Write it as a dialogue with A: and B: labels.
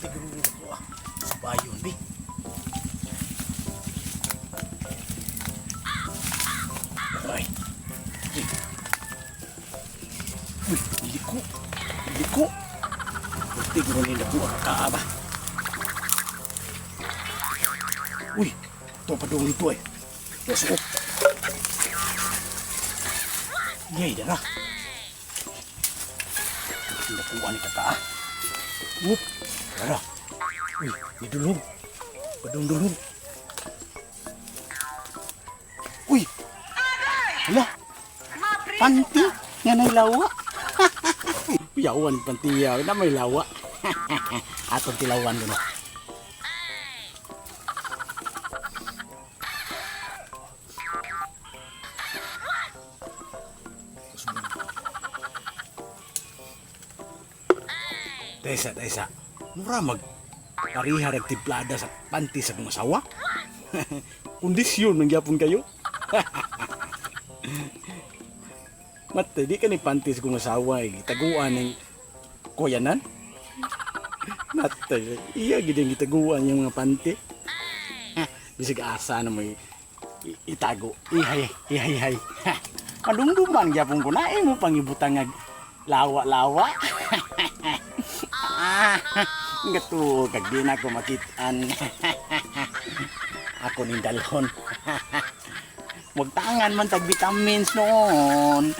A: Siguro nito ko ah. Subayon, bi. Ay. Uy. Uy, liko. Liko. Buti ko nila ko ang kaaba. Uy, ito pa dong dito eh. Yes, oh. Yay, dara. Nakuha ni kaka ah. Whoop, dara. Uy, nidulog. Padung-dulog. Uy! Hala! Panty! Nga na'y lawa. Yawan panty yaw. Na may lawa. Atong tilawan doon. Tesa, tesa. Mura mag pariha rag timplada sa panty sa kong asawa. Kondisyon man gyapon kayo. Mate, di ka ni panty sa kong asawa eh. Gitaguan ng kuyanan. Mate, iya gid ang gitaguan yung mga panty. Bisag asa na mo itago. Ihay, ihay, ihay. Madumduman gyapon ko na eh mo pangibutang nga lawa-lawa. Ah, gatuo kag di na ko makitaan. Ako ning dalhon. Wag tangan man tag vitamins noon.